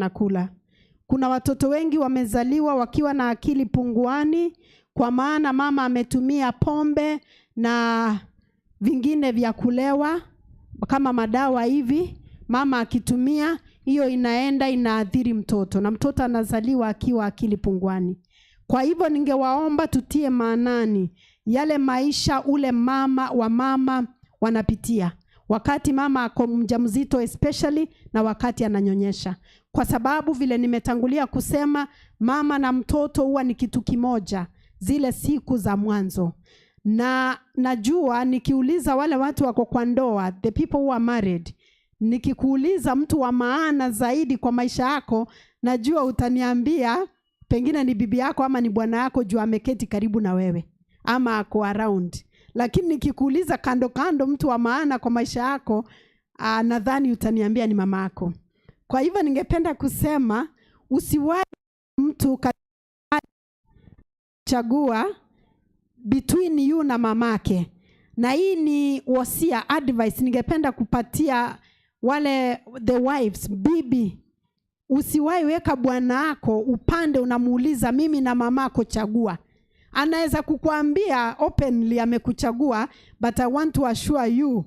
Nakula. Kuna watoto wengi wamezaliwa wakiwa na akili punguani, kwa maana mama ametumia pombe na vingine vya kulewa kama madawa hivi. Mama akitumia hiyo, inaenda inaathiri mtoto, na mtoto anazaliwa akiwa akili punguani. Kwa hivyo ningewaomba tutie maanani yale maisha ule mama wa mama wanapitia wakati mama ako mjamzito especially na wakati ananyonyesha, kwa sababu vile nimetangulia kusema, mama na mtoto huwa ni kitu kimoja zile siku za mwanzo. Na najua nikiuliza wale watu wako kwa ndoa, the people who are married, nikikuuliza mtu wa maana zaidi kwa maisha yako, najua utaniambia pengine ni bibi yako ama ni bwana yako juu ameketi karibu na wewe ama ako around. Lakini nikikuuliza kando kando, mtu wa maana kwa maisha yako, nadhani utaniambia ni mama yako. Kwa hivyo ningependa kusema usiwahi mtu chagua between you na mamake. Na hii ni wasia, advice ningependa kupatia wale the wives, bibi, usiwahi weka bwana wako upande unamuuliza, "Mimi na mamako, chagua." Anaweza kukuambia openly amekuchagua, but I want to assure you,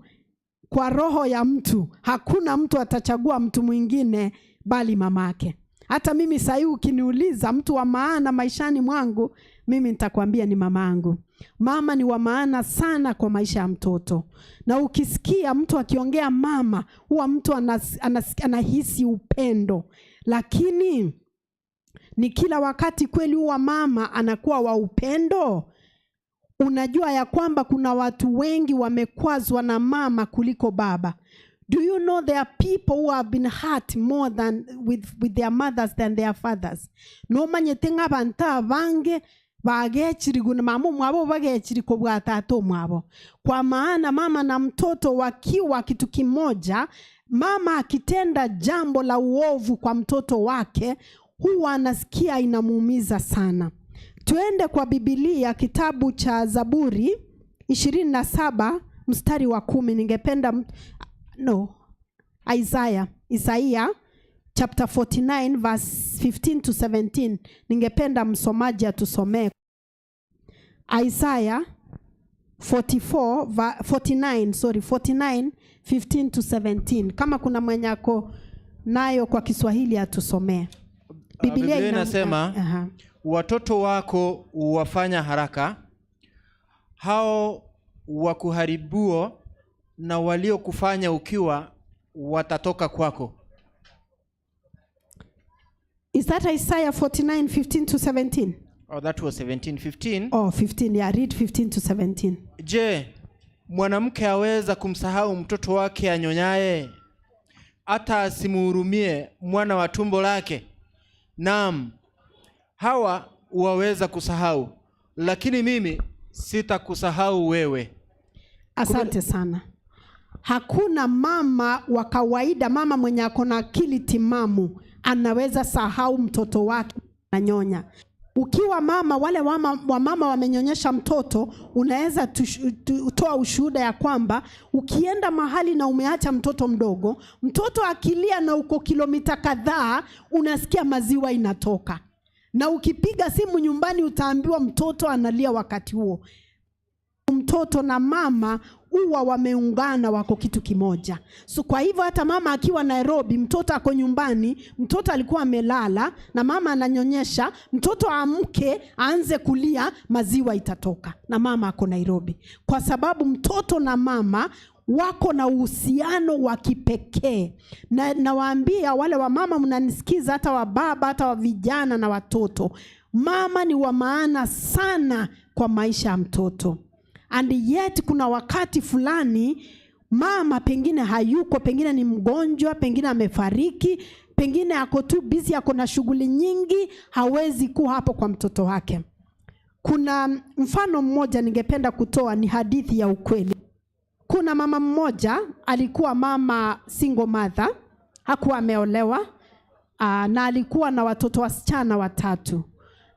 kwa roho ya mtu hakuna mtu atachagua mtu mwingine bali mamake. Hata mimi sahii ukiniuliza mtu wa maana maishani mwangu, mimi nitakwambia ni mamangu. Mama ni wa maana sana kwa maisha ya mtoto, na ukisikia mtu akiongea mama, huwa mtu anahisi upendo, lakini ni kila wakati kweli huwa mama anakuwa wa upendo? Unajua ya kwamba kuna watu wengi wamekwazwa na mama kuliko baba. Do you know there are people who have been hurt more than with their mothers than their fathers? Nomanyete ng'a abanto abange bagechirigu na mama omwabo, bagechiri kobwa tata omwabo, kwa maana mama na mtoto wakiwa kitu kimoja, mama akitenda jambo la uovu kwa mtoto wake huwa anasikia inamuumiza sana. Tuende kwa Bibilia, kitabu cha Zaburi 27 mstari wa 10. Ningependa no, Isaiah, Isaiah chapter 49 verse 15 to 17. Ningependa msomaji atusomee Isaiah 44 49, sorry, 49 15 to 17. Kama kuna mwenye ako nayo kwa Kiswahili, atusomee. Biblia inasema, "Watoto wako wafanya haraka, hao wakuharibuo na waliokufanya ukiwa watatoka kwako." Is that Isaiah 49 15 to 17? Oh, that was 17 15. Oh, 15. Yeah, read 15 to 17. "Je, mwanamke aweza kumsahau mtoto wake anyonyaye, hata asimuhurumie mwana wa tumbo lake? Naam, hawa waweza kusahau, lakini mimi sitakusahau wewe." Asante sana. Hakuna mama wa kawaida, mama mwenye ako na akili timamu, anaweza sahau mtoto wake ananyonya. Ukiwa mama, wale wamama wamenyonyesha mtoto, unaweza toa ushuhuda ya kwamba ukienda mahali na umeacha mtoto mdogo, mtoto akilia na uko kilomita kadhaa, unasikia maziwa inatoka, na ukipiga simu nyumbani utaambiwa mtoto analia wakati huo. Mtoto na mama huwa wameungana, wako kitu kimoja. So kwa hivyo hata mama akiwa Nairobi, mtoto ako nyumbani, mtoto alikuwa amelala na mama ananyonyesha, mtoto amke aanze kulia, maziwa itatoka na mama ako Nairobi, kwa sababu mtoto na mama wako na uhusiano wa kipekee. Na nawaambia wale wa mama mnanisikiza, hata wa baba, hata wa vijana na watoto, mama ni wa maana sana kwa maisha ya mtoto. And yet kuna wakati fulani mama pengine hayuko, pengine ni mgonjwa, pengine amefariki, pengine ako tu busy, ako na shughuli nyingi, hawezi kuwa hapo kwa mtoto wake. Kuna mfano mmoja ningependa kutoa, ni hadithi ya ukweli. Kuna mama mmoja alikuwa mama single mother, hakuwa ameolewa, na alikuwa na watoto wasichana watatu,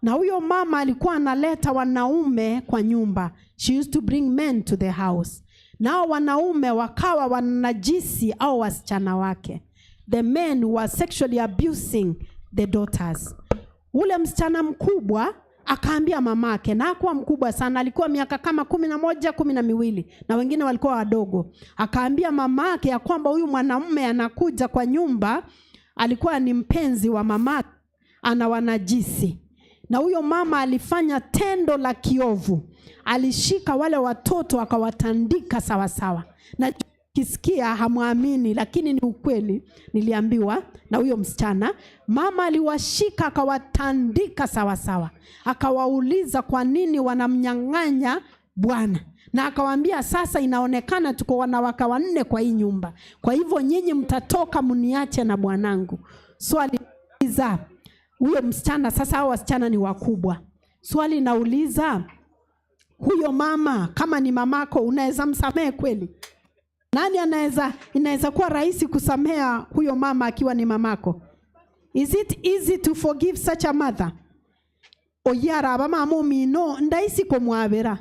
na huyo mama alikuwa analeta wanaume kwa nyumba. She used to bring men to the house. Nao wanaume wakawa wanajisi au wasichana wake. The men were sexually abusing the daughters. Ule msichana mkubwa akaambia mamake, na hakuwa mkubwa sana, alikuwa miaka kama 11, 12, na wengine walikuwa wadogo. Akaambia mamake ya kwamba huyu mwanamume anakuja kwa nyumba, alikuwa ni mpenzi wa mamake, anawanajisi. Na huyo mama alifanya tendo la kiovu, alishika wale watoto akawatandika sawasawa. Na kisikia hamwamini, lakini ni ukweli, niliambiwa na huyo msichana. Mama aliwashika akawatandika sawasawa, akawauliza kwa nini wanamnyang'anya bwana, na akawaambia sasa inaonekana tuko wanawake wanne kwa hii nyumba, kwa hivyo nyinyi mtatoka mniache na bwanangu. Swali nauliza huyo msichana sasa, hao wasichana ni wakubwa. Swali nauliza huyo mama, kama ni mamako, unaweza msamehe kweli? Nani anaweza, inaweza kuwa rahisi kusamea huyo mama akiwa ni mamako? Is it easy to forgive such a mother? Oyara abamama omino ndaisi kumwabera.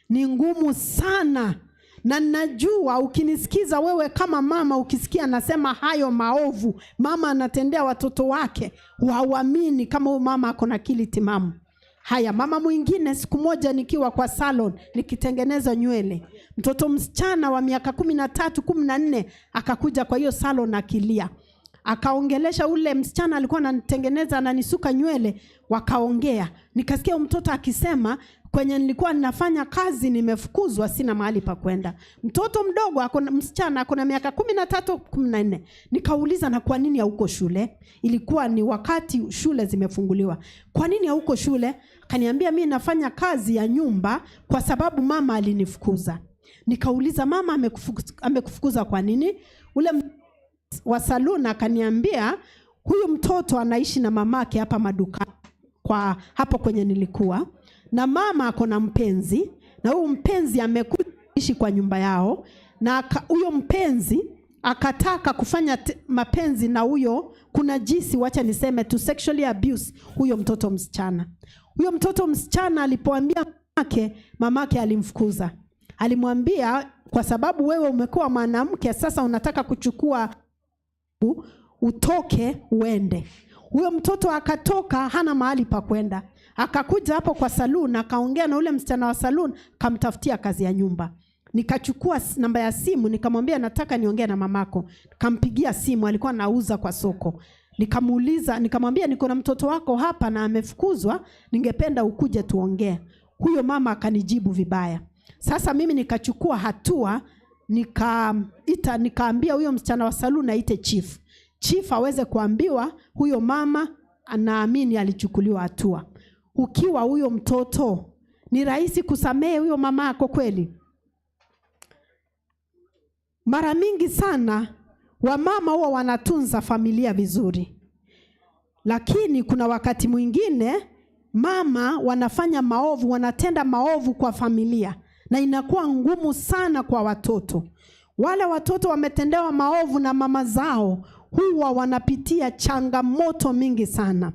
Ni ngumu sana. Na najua ukinisikiza wewe kama mama, ukisikia nasema hayo maovu mama anatendea watoto wake, hauamini kama huyu mama ako na akili timamu. Haya, mama mwingine, siku moja nikiwa kwa salon nikitengeneza nywele, mtoto msichana wa miaka 13, 14 akakuja kwa hiyo salon akilia, akaongelesha ule msichana alikuwa ananitengeneza, ananisuka nywele, wakaongea. Nikasikia mtoto akisema, kwenye nilikuwa ninafanya kazi nimefukuzwa, sina mahali pa kwenda. Mtoto mdogo ako msichana ako na miaka 13, 14. Nikauliza, na kwa nini hauko shule? Ilikuwa ni wakati shule zimefunguliwa. Kwa nini hauko shule? Akaniambia, mimi nafanya kazi ya nyumba kwa sababu mama alinifukuza. Nikauliza, mama amekufukuza kwa nini? Ule wa salon akaniambia, huyu mtoto anaishi na mamake hapa maduka kwa hapo kwenye nilikuwa, na mama ako na mpenzi, na huyu mpenzi amekuja kuishi kwa nyumba yao, na huyo mpenzi akataka kufanya mapenzi na huyo, kuna jinsi, wacha niseme to sexually abuse huyo mtoto msichana. Huyo mtoto msichana alipoambia mamake, mamake alimfukuza. Alimwambia, kwa sababu wewe umekuwa mwanamke sasa unataka kuchukua utoke uende. Huyo mtoto akatoka, hana mahali pa kwenda. Akakuja hapo kwa saloon, akaongea na ule msichana wa saloon, akamtafutia kazi ya nyumba. Nikachukua namba ya simu, nikamwambia nataka niongee na mamako. Kampigia simu, alikuwa anauza kwa soko. Nikamuuliza, nikamwambia niko na mtoto wako hapa na amefukuzwa, ningependa ukuje tuongee. Huyo mama akanijibu vibaya. Sasa mimi nikachukua hatua, nikaambia huyo msichana wa saloon aite chief. Chief aweze kuambiwa huyo mama anaamini alichukuliwa hatua. Ukiwa huyo mtoto, ni rahisi kusamehe huyo mama yako kweli? Mara mingi sana wamama huwa wanatunza familia vizuri, lakini kuna wakati mwingine mama wanafanya maovu, wanatenda maovu kwa familia, na inakuwa ngumu sana kwa watoto. Wale watoto wametendewa maovu na mama zao huwa wanapitia changamoto mingi sana.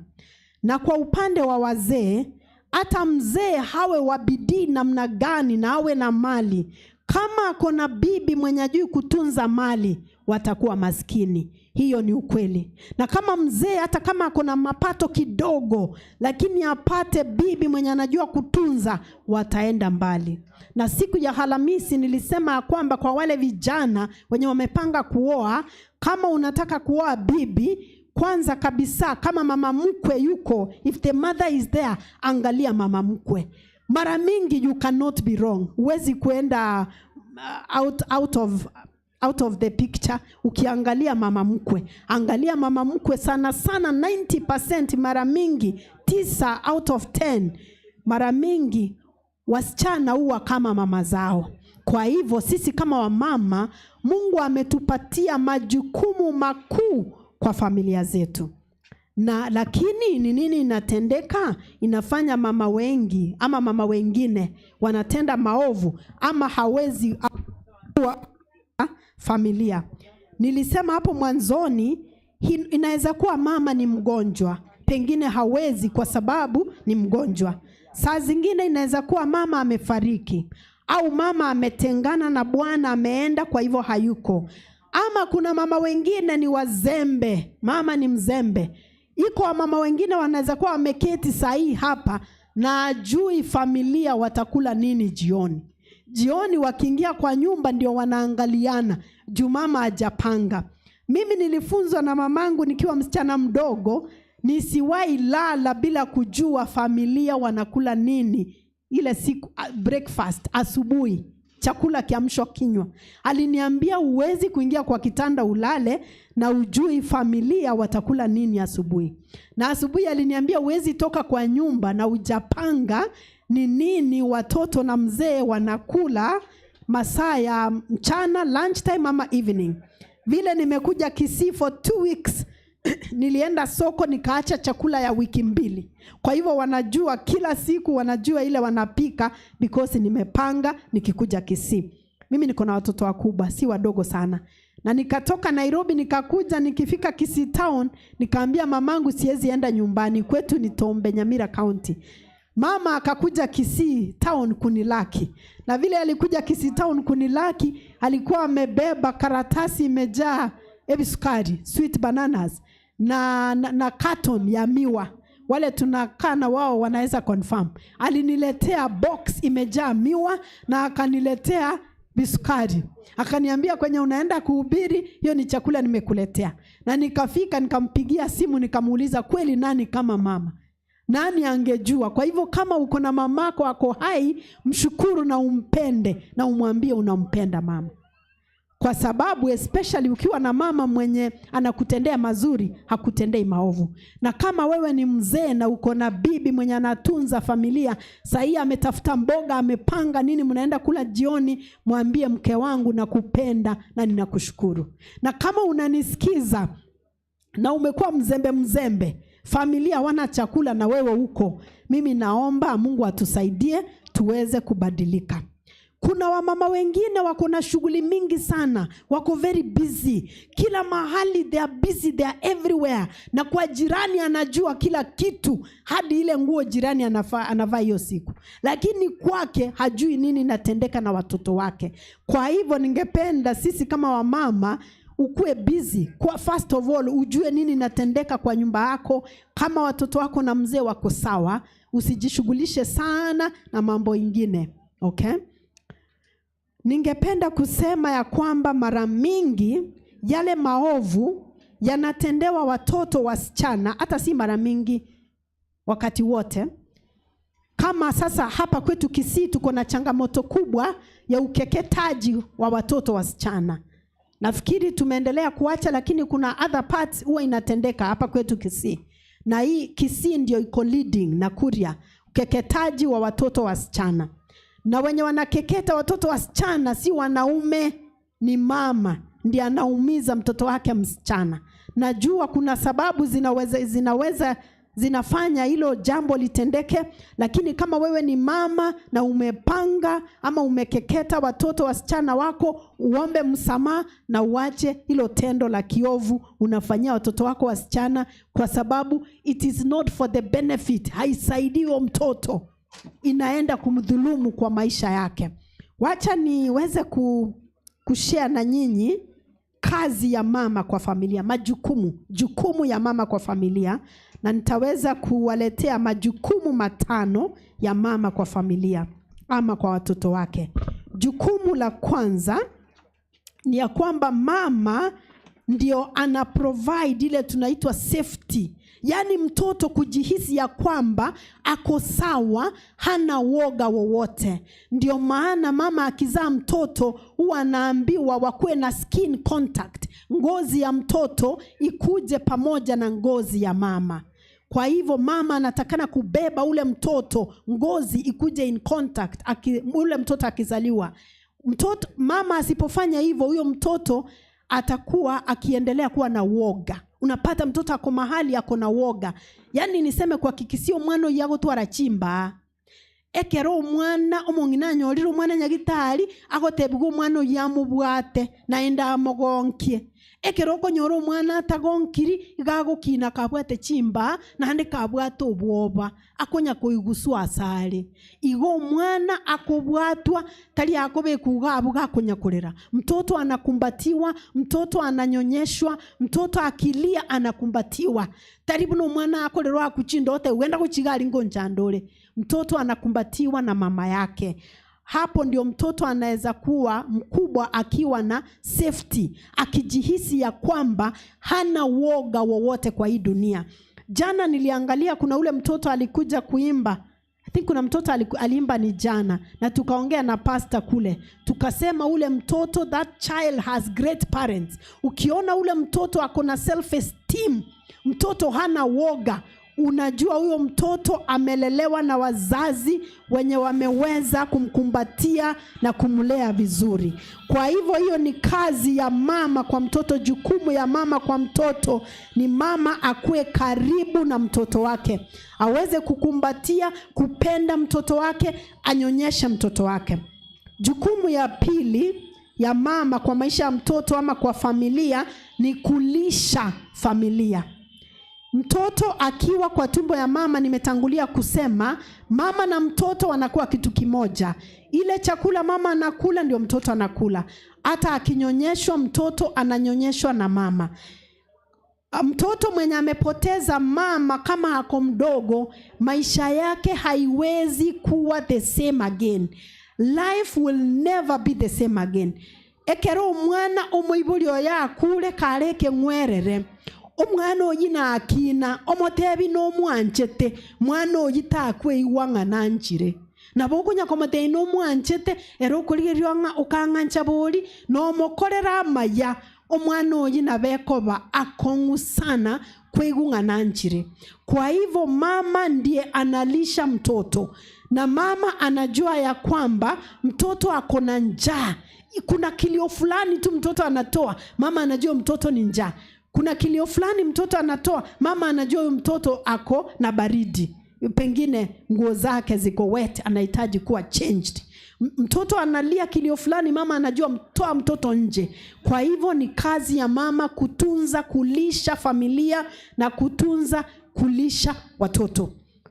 Na kwa upande wa wazee, hata mzee hawe wa bidii namna gani na awe na mali, kama ako na bibi mwenye hajui kutunza mali, watakuwa maskini. Hiyo ni ukweli. Na kama mzee hata kama ako na mapato kidogo, lakini apate bibi mwenye anajua kutunza, wataenda mbali. Na siku ya Alhamisi nilisema kwamba kwa wale vijana wenye wamepanga kuoa, kama unataka kuoa bibi, kwanza kabisa kama mama mkwe yuko, if the mother is there, angalia mama mkwe. Mara mingi you cannot be wrong. Huwezi kuenda out of the picture ukiangalia mama mkwe. Angalia mama mkwe sana sana 90%, mara mingi 9 out of 10, mara mingi wasichana huwa kama mama zao. Kwa hivyo sisi kama wamama, Mungu ametupatia majukumu makuu kwa familia zetu. Na lakini ni nini inatendeka? Inafanya mama wengi ama mama wengine wanatenda maovu ama hawezi kuwa familia. Nilisema hapo mwanzoni, inaweza kuwa mama ni mgonjwa, pengine hawezi kwa sababu ni mgonjwa. Saa zingine inaweza kuwa mama amefariki au mama ametengana na bwana, ameenda, kwa hivyo hayuko. Ama kuna mama wengine ni wazembe, mama ni mzembe. Iko wamama wengine wanaweza kuwa wameketi sahii hapa na ajui familia watakula nini jioni. Jioni wakiingia kwa nyumba ndio wanaangaliana juu mama hajapanga. Mimi nilifunzwa na mamangu nikiwa msichana mdogo, nisiwahi lala bila kujua familia wanakula nini ile siku, breakfast asubuhi, chakula kiamsho kinywa. Aliniambia huwezi kuingia kwa kitanda ulale na ujui familia watakula nini asubuhi. Na asubuhi aliniambia huwezi toka kwa nyumba na ujapanga ni nini watoto na mzee wanakula masaa ya mchana, lunchtime ama evening. Vile nimekuja Kisii for 2 weeks, nilienda soko nikaacha chakula ya wiki 2. Kwa hivyo wanajua kila siku, wanajua ile wanapika because nimepanga nikikuja Kisii. Mimi niko na watoto wakubwa, si wadogo sana. Na nikatoka Nairobi nikakuja, nikifika Kisii town nikaambia mamangu siwezi enda nyumbani kwetu, ni Tombe, Nyamira County. Mama akakuja Kisii town kunilaki, na vile alikuja Kisii town kunilaki, alikuwa amebeba karatasi imejaa ebi sukari, sweet bananas na carton ya miwa. Wale tunakaa na wao wanaweza confirm. Aliniletea box imejaa miwa na akaniletea bisukari, akaniambia kwenye unaenda kuhubiri, hiyo ni chakula nimekuletea. Na nikafika nikampigia simu nikamuuliza, kweli nani kama mama? Nani angejua? Kwa hivyo kama uko na mamako ako hai, mshukuru na umpende na umwambie unampenda mama, kwa sababu especially ukiwa na mama mwenye anakutendea mazuri, hakutendei maovu. Na kama wewe ni mzee na uko na bibi mwenye anatunza familia, sahii ametafuta mboga, amepanga nini, mnaenda kula jioni, mwambie mke wangu nakupenda na ninakushukuru. Na kama unanisikiza na umekuwa mzembe mzembe, familia hawana chakula na wewe uko, mimi naomba Mungu atusaidie tuweze kubadilika. Kuna wamama wengine wako na shughuli mingi sana, wako very busy kila mahali, they are busy, they are everywhere, na kwa jirani anajua kila kitu, hadi ile nguo jirani anavaa hiyo siku, lakini kwake hajui nini inatendeka na watoto wake. Kwa hivyo ningependa sisi kama wamama ukuwe busy kwa first of all ujue nini inatendeka kwa nyumba yako, kama watoto wako na mzee wako sawa, usijishughulishe sana na mambo ingine. Okay? Ningependa kusema ya kwamba mara mingi yale maovu yanatendewa watoto wasichana, hata si mara mingi, wakati wote. Kama sasa hapa kwetu Kisii tuko na changamoto kubwa ya ukeketaji wa watoto wasichana. Nafikiri tumeendelea kuacha, lakini kuna other parts huwa inatendeka hapa kwetu Kisii, na hii Kisii ndio iko leading na Kuria, ukeketaji wa watoto wasichana. Na wenye wanakeketa watoto wasichana si wanaume, ni mama ndiye anaumiza mtoto wake msichana. Najua kuna sababu zinaweza zinafanya hilo jambo litendeke, lakini kama wewe ni mama na umepanga ama umekeketa watoto wasichana wako, uombe msamaha na uache hilo tendo la kiovu unafanyia watoto wako wasichana, kwa sababu it is not for the benefit, haisaidii huo mtoto, inaenda kumdhulumu kwa maisha yake. Wacha niweze kushare na nyinyi kazi ya mama kwa familia, majukumu, jukumu ya mama kwa familia, na nitaweza kuwaletea majukumu 5 ya mama kwa familia ama kwa watoto wake. Jukumu la kwanza ni ya kwamba mama ndio ana provide ile tunaitwa safety, yaani mtoto kujihisi ya kwamba ako sawa, hana woga wowote. Ndio maana mama akizaa mtoto huwa anaambiwa wakuwe na skin contact, ngozi ya mtoto ikuje pamoja na ngozi ya mama. Kwa hivyo mama anatakana kubeba ule mtoto, ngozi ikuje in contact ule mtoto akizaliwa. Mtoto, mama asipofanya hivyo, huyo mtoto atakuwa akiendelea kuwa na woga. Unapata mtoto ako mahali ako na woga. Yaani niseme kwa kikisio mwana oyo agotwara chimba. Ekero omwana omong'ina anyorire omwana nyagitari agotebigwa omwana oyo amobwate naende amogonkie. Ekero okonyora omwana atagonkiri, iga agokina kabwate chimba, naende kabwate obwoba, akonya koiguswa asare. Igo omwana akobwatwa, tari akobekwa iga abwo gakonya korera. Mtoto anakumbatiwa, mtoto ananyonyeshwa, mtoto akilia anakumbatiwa. Tari buna omwana akorerwa akuchinda ote, ogenda gochiga aria ngonchanda ore. Mtoto anakumbatiwa na mama yake. Hapo ndio mtoto anaweza kuwa mkubwa akiwa na safety, akijihisi ya kwamba hana woga wowote kwa hii dunia. Jana niliangalia kuna ule mtoto alikuja kuimba. I think kuna mtoto aliimba ni jana, na tukaongea na pastor kule. Tukasema ule mtoto, that child has great parents. Ukiona ule mtoto ako na self esteem, mtoto hana woga, unajua huyo mtoto amelelewa na wazazi wenye wameweza kumkumbatia na kumlea vizuri. Kwa hivyo hiyo ni kazi ya mama kwa mtoto. Jukumu ya mama kwa mtoto ni mama akuwe karibu na mtoto wake, aweze kukumbatia, kupenda mtoto wake, anyonyeshe mtoto wake. Jukumu ya pili ya mama kwa maisha ya mtoto ama kwa familia ni kulisha familia. Mtoto akiwa kwa tumbo ya mama, nimetangulia kusema, mama na mtoto wanakuwa kitu kimoja. Ile chakula mama anakula ndio mtoto anakula. Hata akinyonyeshwa, mtoto ananyonyeshwa na mama. Mtoto mwenye amepoteza mama kama ako mdogo, maisha yake haiwezi kuwa the same again. Life will never be the same again. Ekero omwana omoibori oye akure kare ekeng'werere, omwana oyi nakina omotebi nomwanchete, mwana oyi takweigwa ng'a nanchire. Nabo okonya komotebi nomwanchete, ere okorigereria ng'a okang'ancha bori, nomokorera amaya, omwana oyi nabekoba akong'u sana kweigwa ng'a nanchire. Kwa hivyo mama ndiye analisha mtoto, na mama anajua ya kwamba mtoto ako na njaa. Kuna kilio fulani tu mtoto anatoa, mama anajua mtoto ni njaa. Kuna kilio fulani mtoto anatoa, mama anajua huyu mtoto ako na baridi, pengine nguo zake ziko wet, anahitaji kuwa changed. Mtoto analia kilio fulani, mama anajua mtoa mtoto nje. Kwa hivyo ni kazi ya mama kutunza, kulisha familia na kutunza, kulisha watoto.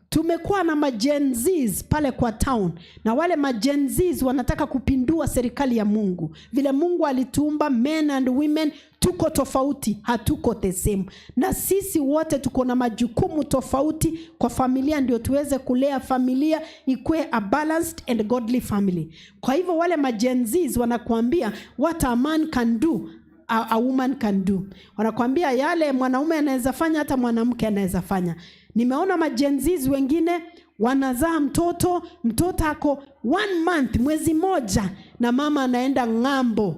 Tumekuwa na ma-Gen Zs pale kwa town, na wale ma-Gen Zs wanataka kupindua serikali ya Mungu. Vile Mungu alituumba men and women, tuko tofauti, hatuko the same. Na sisi wote tuko na majukumu tofauti kwa familia, ndio tuweze kulea familia ikuwe a balanced and godly family. Kwa hivyo wale ma-Gen Zs wanakuambia what a man can do, a woman can do. Wanakuambia yale mwanaume anaweza fanya, hata mwanamke anaweza fanya. Nimeona ma-Gen Zs wengine wanazaa mtoto, mtoto ako 1 month, mwezi moja, na mama anaenda ng'ambo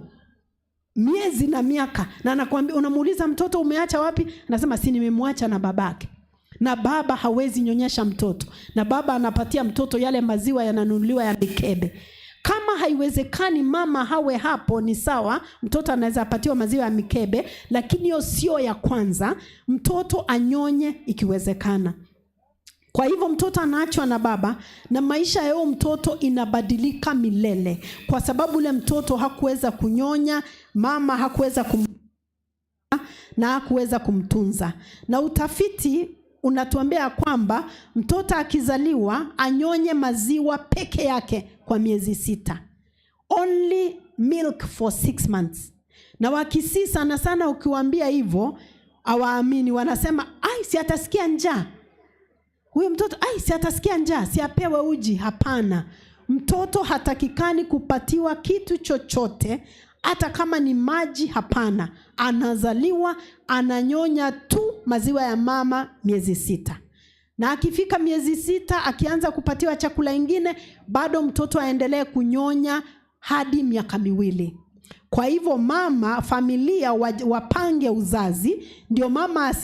miezi na miaka, na anakuambia, unamuuliza mtoto umeacha wapi? Anasema si nimemwacha na babake. Na baba hawezi nyonyesha mtoto, na baba anapatia mtoto yale maziwa yananunuliwa ya mikebe. Kama haiwezekani mama hawe hapo, ni sawa, mtoto anaweza apatiwa maziwa ya mikebe, lakini hiyo sio ya kwanza. Mtoto anyonye ikiwezekana. Kwa hivyo mtoto anaachwa na baba, na maisha ya huyo mtoto inabadilika milele, kwa sababu ule mtoto hakuweza kunyonya, mama hakuweza na hakuweza kumtunza. Na utafiti unatuambia kwamba mtoto akizaliwa anyonye maziwa peke yake kwa miezi 6. Only milk for 6 months. Na Wakisii sana sana ukiwaambia hivyo hawaamini, wanasema ai, si atasikia njaa huyo mtoto, ai, si atasikia njaa, si apewe uji. Hapana, mtoto hatakikani kupatiwa kitu chochote, hata kama ni maji. Hapana, anazaliwa ananyonya tu maziwa ya mama miezi 6. Na akifika miezi 6 akianza kupatiwa chakula ingine, bado mtoto aendelee kunyonya hadi miaka 2. Kwa hivyo mama, familia wapange uzazi, ndio mama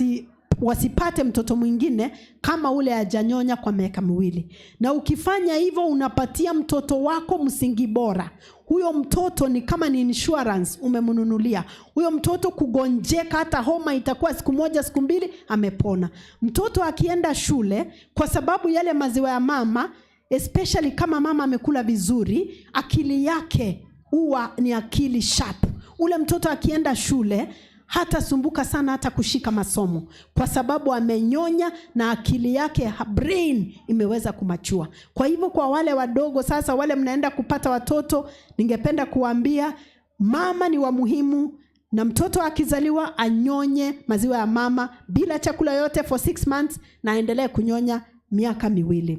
wasipate mtoto mwingine kama ule hajanyonya kwa miaka 2. Na ukifanya hivyo unapatia mtoto wako msingi bora. Huyo mtoto ni kama ni insurance umemnunulia. Huyo mtoto kugonjeka, hata homa itakuwa siku moja siku mbili, amepona. Mtoto akienda shule, kwa sababu yale maziwa ya mama, especially kama mama amekula vizuri, akili yake huwa ni akili sharp. Ule mtoto akienda shule Hatasumbuka sana hata kushika masomo, kwa sababu amenyonya na akili yake, brain imeweza kumachua. Kwa hivyo kwa wale wadogo sasa, wale mnaenda kupata watoto, ningependa kuambia mama ni wa muhimu, na mtoto akizaliwa anyonye maziwa ya mama bila chakula yote for 6 months na aendelee kunyonya miaka 2.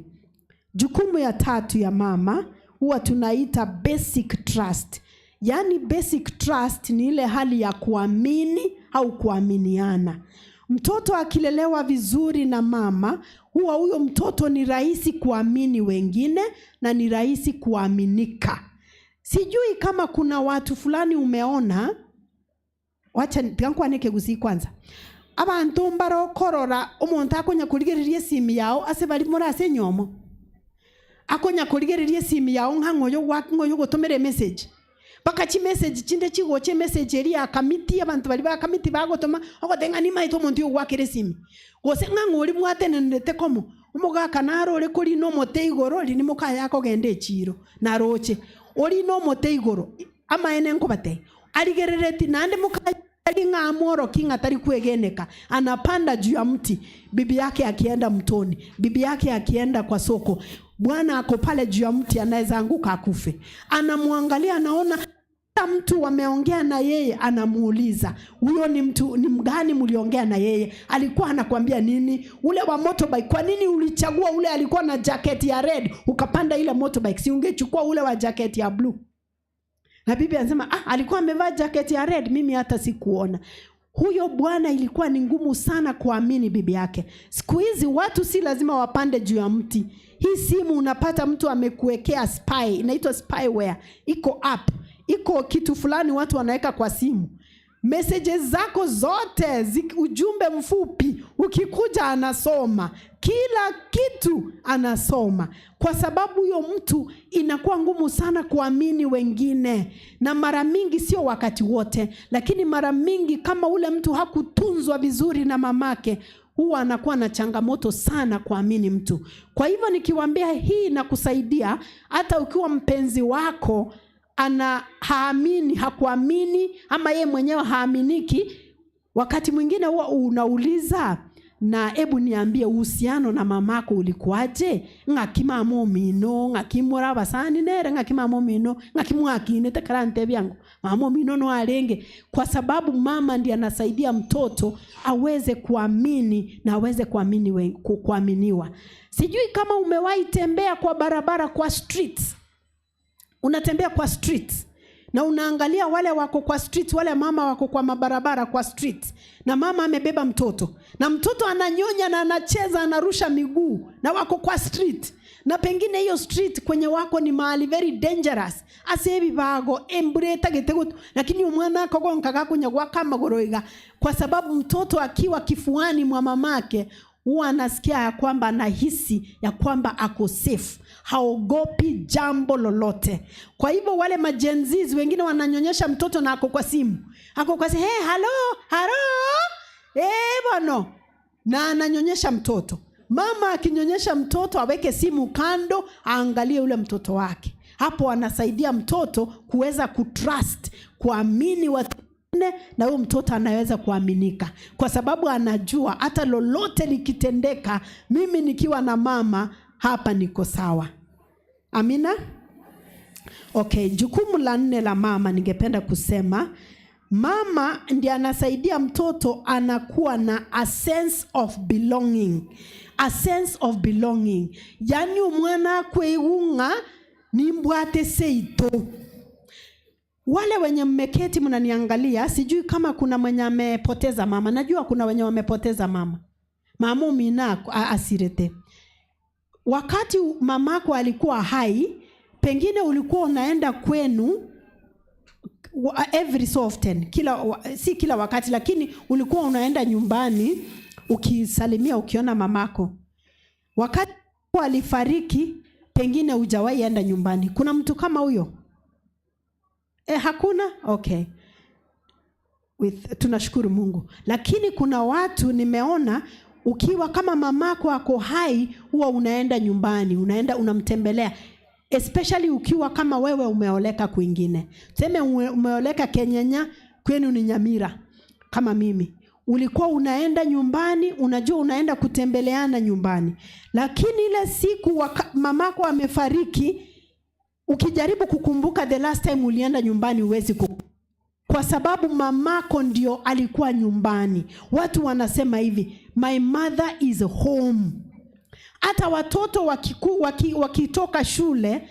Jukumu ya tatu ya mama huwa tunaita basic trust. Yaani basic trust ni ile hali ya kuamini au kuaminiana. Mtoto akilelewa vizuri na mama, huwa huyo mtoto ni rahisi kuamini wengine na ni rahisi kuaminika. Sijui kama kuna watu fulani umeona, wacha tigankwane Kigusii kwanza. Abantu mbarokorora omonto akonya kurigereria esimi yao ase bari muri ase enyomo, akonya kurigereria esimi yao ng'a ng'oyo ng'oyo gotomera emessage, mpaka chimessage chinde chigocha, emessage eri ya kamiti, abantu bari ba kamiti bagotoma ogote ng'a nimaete omonto oyo gwakera esimi, gose ng'a ng'ori mwatenenete komo omogaka naro ore korina omote igoro rini mokaya akogenda echiro naroche orina omote igoro amaene nkobatebia arigerereti naende mokaya ng'a amworoki ng'a tari kwegeneka. Anapanda juu ya mti, bibi yake akienda mtoni, bibi yake akienda kwa soko, bwana ako pale juu ya mti, anaweza anguka akufe. Anamwangalia, anaona hata mtu wameongea na yeye, anamuuliza, huyo ni mtu ni mgani mliongea na yeye, alikuwa anakuambia nini? Ule wa motorbike, kwa nini ulichagua ule alikuwa na jacket ya red ukapanda ile motorbike? Si ungechukua ule wa jacket ya blue? Na bibi anasema, "Ah, alikuwa amevaa jacket ya red, mimi hata sikuona." Huyo bwana ilikuwa ni ngumu sana kuamini bibi yake. Siku hizi watu si lazima wapande juu ya mti. Hii simu unapata mtu amekuwekea spy, inaitwa spyware, iko app, iko kitu fulani watu wanaweka kwa simu. Messages zako zote, ujumbe mfupi ukikuja anasoma, kila kitu anasoma, kwa sababu huyo mtu inakuwa ngumu sana kuamini wengine. Na mara mingi, sio wakati wote, lakini mara mingi kama ule mtu hakutunzwa vizuri na mamake, huwa anakuwa na changamoto sana kuamini mtu. Kwa hivyo nikiwaambia hii inakusaidia hata ukiwa mpenzi wako ana haamini, hakuamini, ama yeye mwenyewe haaminiki. Wakati mwingine huwa unauliza, "Na hebu niambie, uhusiano na mamako ulikuwaje? Ng'aki mama omino, ng'aki muri abasani nere, ng'aki mama omino, ng'aki mwakinete karante byangu mama omino no arenge?" Kwa sababu mama ndiye anasaidia mtoto aweze kuamini na aweze kuaminiwa. Sijui kama umewahi tembea kwa barabara, kwa streets. Unatembea kwa streets na unaangalia wale wako kwa street, wale mama wako kwa mabarabara kwa street, na mama amebeba mtoto na mtoto ananyonya na anacheza, anarusha miguu, na wako kwa street, na pengine hiyo street kwenye wako ni mahali very dangerous ase ebibago embura etagete gutu, lakini umwana akogonka gakunya gwaka amagoro iga, kwa sababu mtoto akiwa kifuani mwa mamake huwa anasikia ya kwamba, anahisi ya kwamba ako safe, haogopi jambo lolote. Kwa hivyo wale ma Gen Zs wengine wananyonyesha mtoto na ako kwa simu, ako kwa simu, "Hey, hello hello, hey, bwana," na ananyonyesha mtoto. Mama akinyonyesha mtoto aweke simu kando, aangalie ule mtoto wake. Hapo anasaidia mtoto kuweza kutrust, kuamini watu wengine, na huyo mtoto anaweza kuaminika kwa sababu anajua hata lolote likitendeka, mimi nikiwa na mama hapa niko sawa. Amina. Okay, jukumu la nne la mama, ningependa kusema mama ndiye anasaidia mtoto anakuwa na a sense of belonging. A sense of belonging. Yaani umwana akweigung'a nimbwate seito. Wale wenye mmeketi mnaniangalia, sijui kama kuna mwenye amepoteza mama. Najua kuna wenye wamepoteza mama. Mama umina asirete. Wakati mamako alikuwa hai, pengine ulikuwa unaenda kwenu every so often, si kila wakati, lakini ulikuwa unaenda nyumbani ukisalimia, ukiona mamako. Wakati alifariki, pengine hujawahi enda nyumbani. Kuna mtu kama huyo? E, hakuna? Okay. Tunashukuru Mungu. Lakini kuna watu nimeona ukiwa kama mamako ako hai, huwa unaenda nyumbani, unaenda unamtembelea, especially ukiwa kama wewe umeoleka kwingine. Tuseme umeoleka Kenyenya, kwenu ni Nyamira. Kama mimi, ulikuwa unaenda nyumbani, unajua unaenda kutembeleana nyumbani, lakini ile siku mamako amefariki, ukijaribu kukumbuka the last time ulienda nyumbani, huwezi kwa sababu mamako ndio alikuwa nyumbani. Watu wanasema hivi, "My mother is home." Hata watoto wakitoka shule,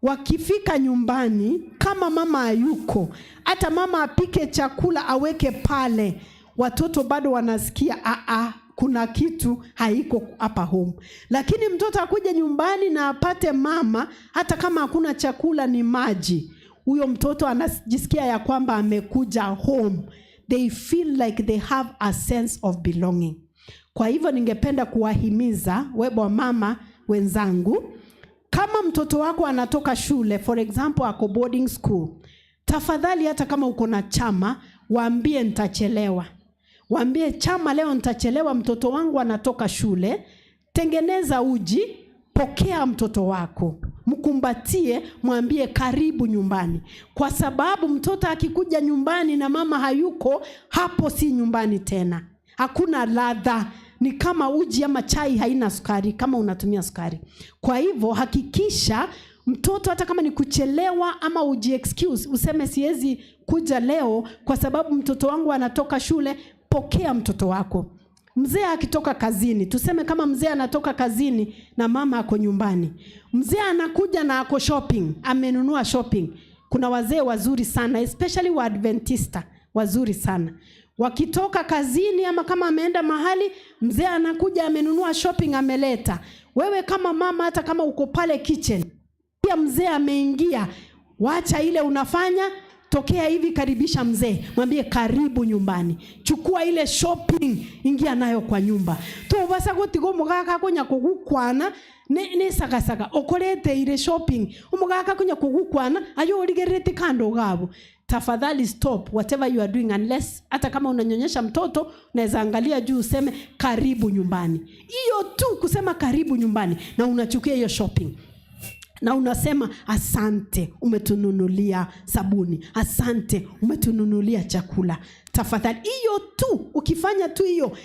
wakifika nyumbani, kama mama hayuko, hata mama apike chakula aweke pale, watoto bado wanasikia, "Aa, kuna kitu haiko hapa home." Lakini mtoto akuja nyumbani na apate mama, hata kama hakuna chakula, ni maji, huyo mtoto anajisikia ya kwamba amekuja home. They feel like they have a sense of belonging. Kwa hivyo ningependa kuwahimiza webo mama wenzangu, kama mtoto wako anatoka shule, for example ako boarding school, tafadhali hata kama uko na chama, waambie nitachelewa. Waambie, "Chama leo nitachelewa, mtoto wangu anatoka shule." Tengeneza uji, pokea mtoto wako, mkumbatie, mwambie karibu nyumbani, kwa sababu mtoto akikuja nyumbani na mama hayuko, hapo si nyumbani tena, hakuna ladha. Ni kama uji ama chai haina sukari, kama unatumia sukari. Kwa hivyo hakikisha mtoto, hata kama ni kuchelewa ama uji excuse useme siwezi kuja leo kwa sababu mtoto wangu anatoka shule, pokea mtoto wako. Mzee akitoka kazini, tuseme kama mzee anatoka kazini na mama ako nyumbani, mzee anakuja na ako shopping, amenunua shopping. Kuna wazee wazuri sana, especially wa Adventista wazuri sana, wakitoka kazini ama kama ameenda mahali, mzee anakuja amenunua shopping ameleta. Wewe kama mama, hata kama uko pale kitchen, pia mzee ameingia, wacha ile unafanya, tokea hivi, karibisha mzee, mwambie karibu nyumbani. Chukua ile shopping, ingia nayo kwa nyumba. Tubasa gutiga omogaka konya kogukwana ni sagasaga okoreteire shopping, omogaka konya kogukwana ayo origererete kando gabo. Tafadhali stop whatever you are doing, unless hata kama unanyonyesha mtoto, unaweza angalia juu useme karibu nyumbani. Hiyo tu kusema karibu nyumbani, na unachukia hiyo shopping na unasema asante, umetununulia sabuni, asante, umetununulia chakula. Tafadhali, hiyo tu, ukifanya tu hiyo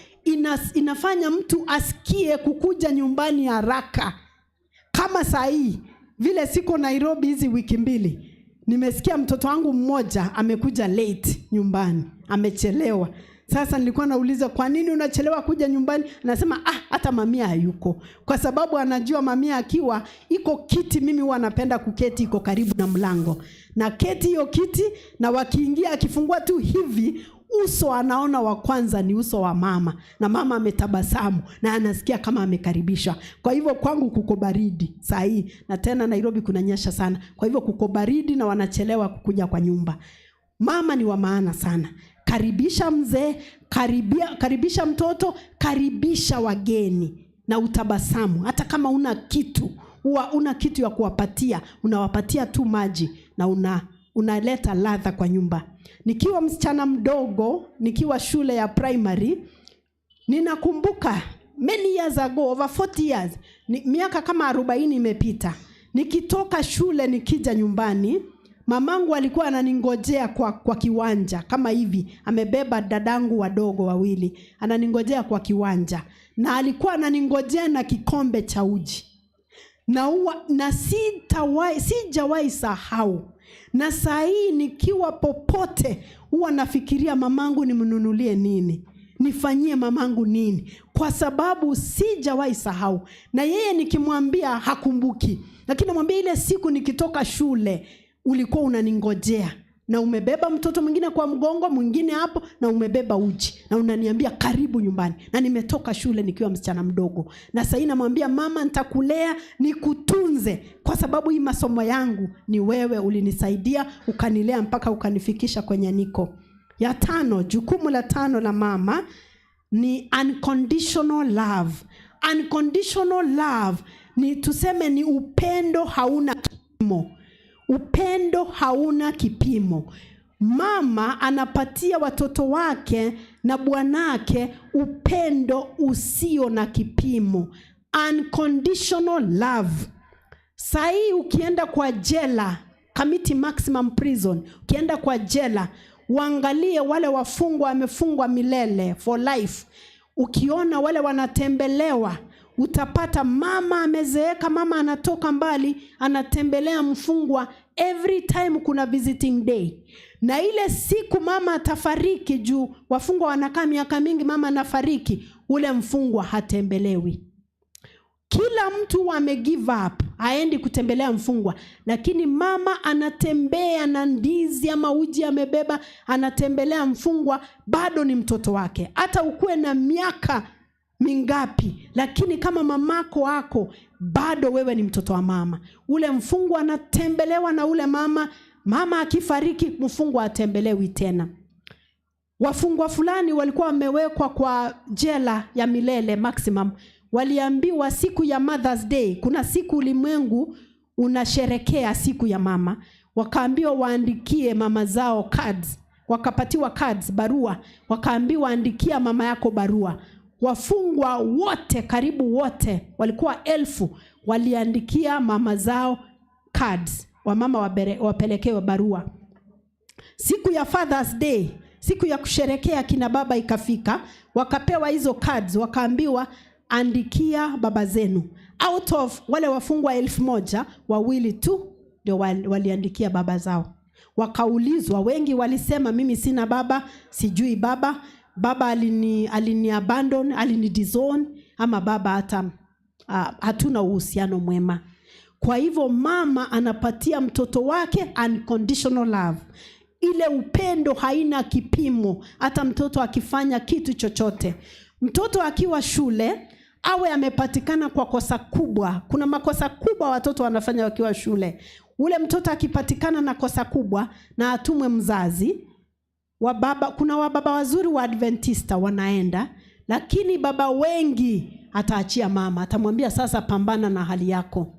inafanya mtu asikie kukuja nyumbani haraka. Kama saa hii vile siko Nairobi hizi wiki 2, nimesikia mtoto wangu mmoja amekuja late nyumbani, amechelewa. Sasa nilikuwa nauliza, kwa nini unachelewa kuja nyumbani? Anasema, "Ah, hata mamia hayuko," kwa sababu anajua mamia akiwa iko kiti, mimi huwa napenda kuketi iko karibu na mlango, na keti hiyo kiti, na wakiingia, akifungua tu hivi uso anaona wa kwanza ni uso wa mama, na mama ametabasamu na anasikia kama amekaribishwa. Kwa hivyo kwangu kuko baridi saa hii, na tena Nairobi kunanyesha sana, kwa hivyo kuko baridi na wanachelewa kukuja kwa nyumba. Mama ni wa maana sana. Karibisha mzee, karibisha mtoto, karibisha wageni na utabasamu. Hata kama una kitu, huwa una kitu ya kuwapatia, unawapatia tu maji na unaleta ladha kwa nyumba. Nikiwa msichana mdogo, nikiwa shule ya primary, ninakumbuka many years ago, over 40 years, miaka kama 40 imepita. Nikitoka shule nikija nyumbani, mamangu alikuwa ananingojea kwa kiwanja kama hivi, amebeba dadangu wadogo wawili, ananingojea kwa kiwanja, na alikuwa ananingojea na kikombe cha uji. Na sijawahi sahau. Na saa hii nikiwa popote huwa nafikiria mamangu nimnunulie nini, nifanyie mamangu nini, kwa sababu sijawahi sahau. Na yeye nikimwambia hakumbuki, lakini namwambia ile siku nikitoka shule ulikuwa unaningojea na umebeba mtoto mwingine kwa mgongo, mwingine hapo, na umebeba uji na unaniambia karibu nyumbani, na nimetoka shule nikiwa msichana mdogo. Na sasa namwambia mama, nitakulea nikutunze, kwa sababu hii masomo yangu ni wewe ulinisaidia ukanilea mpaka ukanifikisha kwenye niko. Ya tano, jukumu la tano la mama ni unconditional love. Unconditional love ni tuseme ni upendo hauna kipimo. Upendo hauna kipimo. Mama anapatia watoto wake na bwanake upendo usio na kipimo. Unconditional love. Saa hii ukienda kwa jela, Kamiti Maximum Prison, ukienda kwa jela Uangalie wale wafungwa wamefungwa milele for life. Ukiona wale wanatembelewa, utapata mama amezeeka, mama anatoka mbali, anatembelea mfungwa every time kuna visiting day. Na ile siku mama atafariki, juu wafungwa wanakaa miaka mingi, mama anafariki, ule mfungwa hatembelewi. Kila mtu ame give up, haendi kutembelea mfungwa, lakini mama anatembea na ndizi ama uji amebeba, anatembelea mfungwa, bado ni mtoto wake. Hata ukuwe na miaka mingapi, lakini kama mamako ako, bado wewe ni mtoto wa mama. Ule mfungwa anatembelewa na ule mama. Mama akifariki, mfungwa atembelewi tena. Wafungwa fulani walikuwa wamewekwa kwa jela ya milele maximum. Waliambiwa siku ya Mother's Day, kuna siku ulimwengu unasherekea siku ya mama, wakaambiwa waandikie mama zao cards, wakapatiwa cards, barua, wakaambiwa andikia mama yako barua. Wafungwa wote, karibu wote, walikuwa 1,000, waliandikia mama zao cards, wamama wapelekewe barua. Siku ya Father's Day, siku ya kusherekea kina baba ikafika, wakapewa hizo cards, wakaambiwa andikia baba zenu. Out of wale wafungwa 1,000, wawili tu ndio waliandikia baba zao. Wakaulizwa, wengi walisema mimi sina baba, sijui baba, baba alini abandon, alini disown, ama baba hata hatuna uhusiano mwema. Kwa hivyo mama anapatia mtoto wake unconditional love. Ile upendo haina kipimo, hata mtoto akifanya kitu chochote. Mtoto akiwa shule awe amepatikana kwa kosa kubwa. Kuna makosa kubwa watoto wanafanya wakiwa shule. Ule mtoto akipatikana na kosa kubwa na atumwe mzazi, wababa, kuna wababa wazuri wa Adventista wanaenda, lakini baba wengi ataachia mama, atamwambia sasa pambana na hali yako.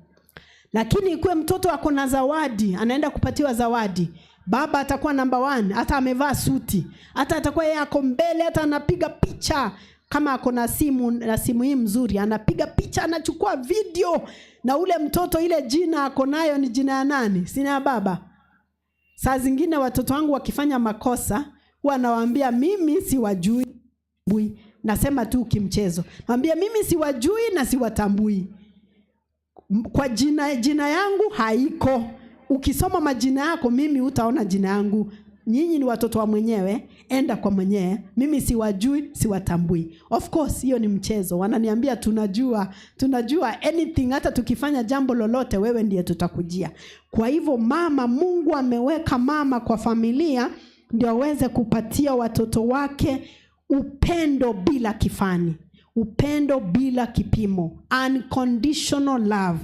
Lakini ikuwe mtoto ako na zawadi, anaenda kupatiwa zawadi, baba atakuwa number 1, hata amevaa suti, hata atakuwa yeye ako mbele, hata anapiga picha kama ako na simu, na simu hii mzuri, anapiga picha, anachukua video, na ule mtoto ile jina ako nayo ni jina ya nani? Sina ya baba. Saa zingine watoto wangu wakifanya makosa, huwa nawaambia mimi siwajui. Nasema tu kimchezo. Naambia mimi siwajui na siwatambui. Kwa jina yangu haiko. Ukisoma majina yako mimi utaona jina yangu. Nyinyi ni watoto wa mwenyewe, enda kwa mwenyewe. Mimi siwajui, siwatambui. Of course hiyo ni mchezo. Wananiambia tunajua anything, hata tukifanya jambo lolote wewe ndiye tutakujia. Kwa hivyo mama, Mungu ameweka mama kwa familia ndio aweze kupatia watoto wake upendo bila kifani, upendo bila kipimo, unconditional love.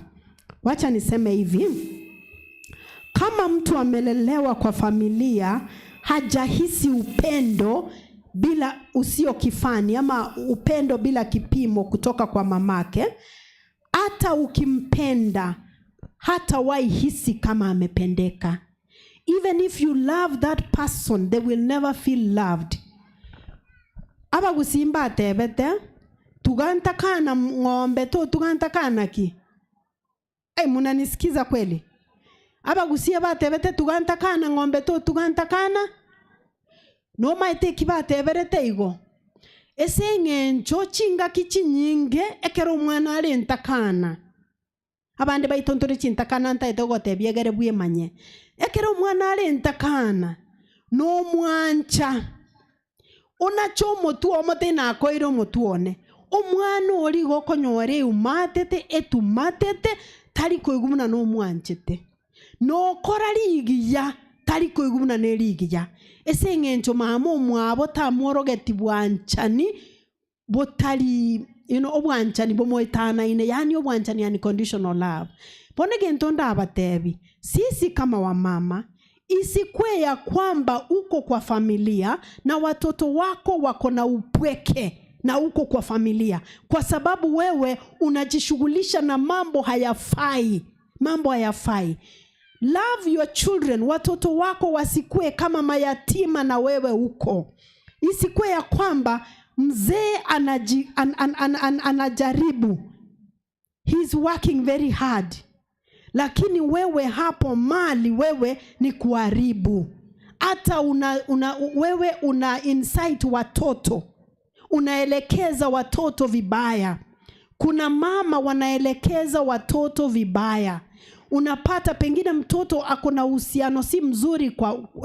Wacha niseme hivi, kama mtu amelelewa kwa familia hajahisi upendo bila usio kifani ama upendo bila kipimo kutoka kwa mamake, hata ukimpenda hatawahi hisi kama amependeka. Even if you love that person, they will never feel loved. Abagusimba atebete tugantakana ng'ombe tu tugantakana ki. Ai, munanisikiza kweli? Abagusia batebete tugantakana ng'ombe tu tugantakana. No maete kibateberete igo. Ese ng'encho chingaki chinyinge ekero omwana are ntakana. Abande baitontore chintakana ntaete gotebia egere bwemanye. Ekero omwana are ntakana no mwancha. Onacho omotu omote nakoire omotu one. Omwana ori gokonyora eumatete etumatete tari koigumuna no mwanchete. Nokora rigiya tari koigumuna ne rigiya. Ese ng'encho mama omwabo tamworogeti bwanchani botari, you know, obwanchani bomoetanaine, yani obwanchani unconditional love. Bone gento ndabatebi, sisi kama wamama isikwe ya kwamba uko kwa familia na watoto wako wako na upweke na uko kwa familia kwa sababu wewe unajishughulisha na mambo hayafai. Mambo hayafai. Love your children. Watoto wako wasikue kama mayatima na wewe uko. Isikue ya kwamba mzee anajaribu. He's working very hard. Lakini wewe hapo mali wewe ni kuharibu. Hata wewe una incite watoto, unaelekeza watoto vibaya. Kuna mama wanaelekeza watoto vibaya. Unapata pengine mtoto ako na uhusiano si mzuri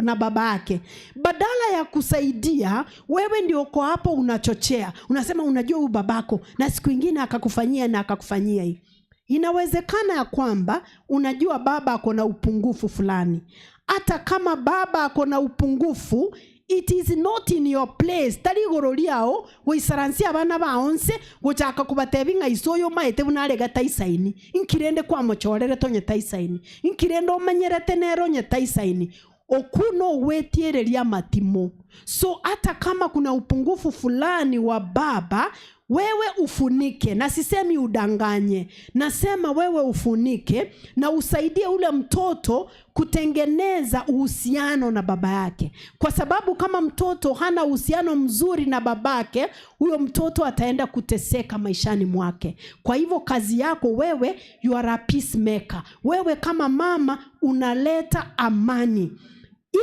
na baba yake. Badala ya kusaidia, wewe ndio uko hapo unachochea. Unasema unajua huyu babako na siku ingine akakufanyia na akakufanyia hii. Inawezekana ya kwamba unajua baba ako na upungufu fulani. Hata kama baba ako na upungufu, it is not in your place. Tari igoro riao goisaransia abana bao nse gochaka kobatebi ng'a iso oyo omaete buna arega taisaini. Nkirende kwamochorere tonye taisaini. Nkirende omanyerete nere onye taisaini. Okuno wetiereria matimo. So hata kama kuna upungufu fulani wa baba, wewe ufunike, na sisemi udanganye, nasema wewe ufunike na usaidie ule mtoto kutengeneza uhusiano na baba yake, kwa sababu kama mtoto hana uhusiano mzuri na babake, huyo mtoto ataenda kuteseka maishani mwake. Kwa hivyo kazi yako wewe, you are a peacemaker. Wewe kama mama unaleta amani.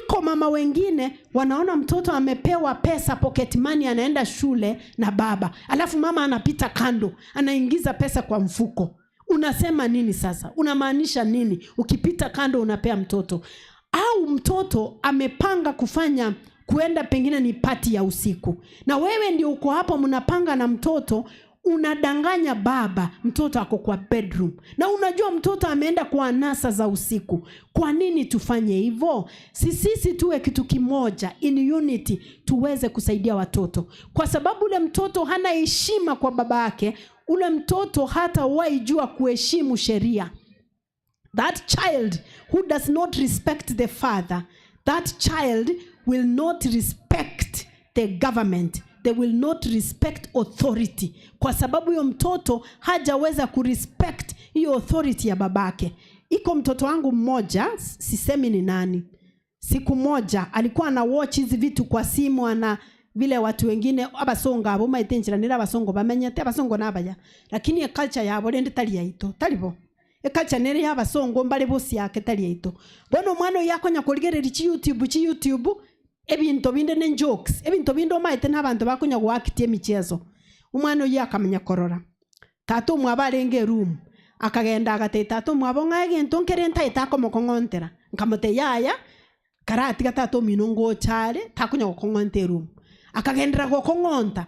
Iko mama wengine wanaona mtoto amepewa pesa pocket money, anaenda shule na baba, alafu mama anapita kando anaingiza pesa kwa mfuko. Unasema nini sasa? Unamaanisha nini ukipita kando unapea mtoto? Au mtoto amepanga kufanya kuenda pengine ni pati ya usiku, na wewe ndio uko hapo mnapanga na mtoto, unadanganya baba, mtoto ako kwa bedroom, na unajua mtoto ameenda kwa anasa za usiku. Kwa nini tufanye hivyo? Sisi tuwe kitu kimoja, in unity, tuweze kusaidia watoto, kwa sababu ule mtoto hana heshima kwa baba yake, ule mtoto hata waijua kuheshimu sheria. That child who does not respect the father, that child will not respect the government. They will not respect authority, kwa sababu huyo mtoto hajaweza kurespect hiyo authority ya babake. Iko mtoto wangu mmoja, sisemi ni nani, siku moja alikuwa ana watch hizi vitu kwa simu, ana vile watu wengine abasongo abo maite nchiranira abasongo bamenyete abasongo nabaya, lakini e culture yabo rende tari yaito taribo e culture nere y'abasongo mbare bosi yake tari yaito. Bono omwana oyo akonya korigereria chi YouTube, chi YouTube ebinto binde ne jokes, ebinto binde omaete n'abanto bakonya goakitia emichezo. Omwana oyo akamenya korora tata omwabo arenge eroom, akagenda agatebia tata omwabo ng'a egento nkere ntaete akomokong'ontera, nkamotebia yaya karatiga tata omino ngocha are takonya gokong'onta eroom. Akagendera gokong'onta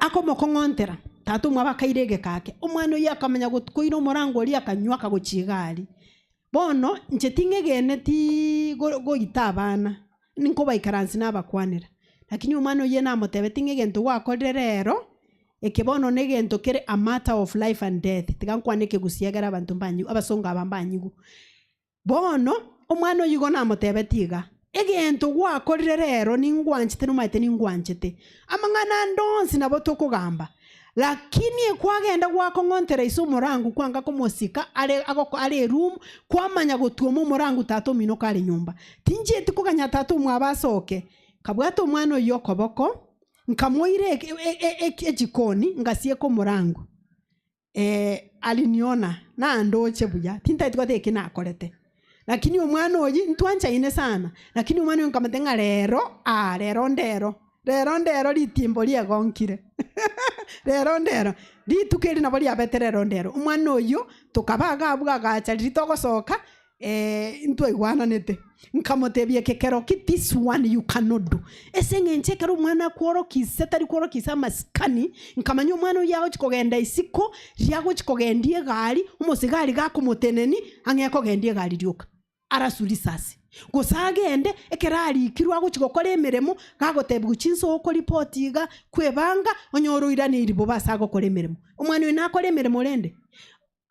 akomokong'ontera tata omwabo akaira egekake. Omwana oyo akamenya koira omorango oria akanywa akagochiga aria. Bono inche ting'egene ti goita abana ninkobaikaransi nabakwanera, lakini omwana oye namotebeti ng'a egento gwakorire rero eke bono na egento kere a matter of life and death. Tiga nkwane ekegusia ekero abanto mbanyigu, abasongo aba mbanyigu. Bono omwana oyo igo namotebeti iga, egento gwakorire rero ningwanchete nomaete ningwanchete, amang'ana ande onsi nabo tokogamba, lakini ekwagenda gwakong'ontera ase omorango kwanga komosika are agoko are eroom, kwamanya gotuoma omorango tata omino kare nyomba. Tinchieti koganya tata omwabo asoke, kabwata omwana oyo okoboko nkamoira ejikoni ngasieka omorango. Aliniona nandoche buya, tintaeti goteba eki nakorete, lakini omwana oyi ntwanchaine sana, lakini omwana oyo nkamotebia ng'a rero, ah, rero ndero, rero ndero ritimbo riegonkire. Rero ndero rituko eri nabo riabete rero ndero. Omwana oyo tokabaga abwo agacha riri togosoka, ntwaigwananete. Nkamotebia eke kero ki, this one you cannot do. Ase eng'encho ekero omwana akworokise tari kworokisa amasikani, nkamanya omwana oyo agochi kogenda isiko, riagochi kogendia egari, omosigari gakomoteneni, ang'e kogendia egari rioka araswa risasi. Gose agende ekero arikirwe agochi gokora emeremo, gagotebiwa chinsa okoripoti iga kwebanga, onyore oiraneri bobe ase agokora emeremo. Omwana oyo nakore emeremo rende.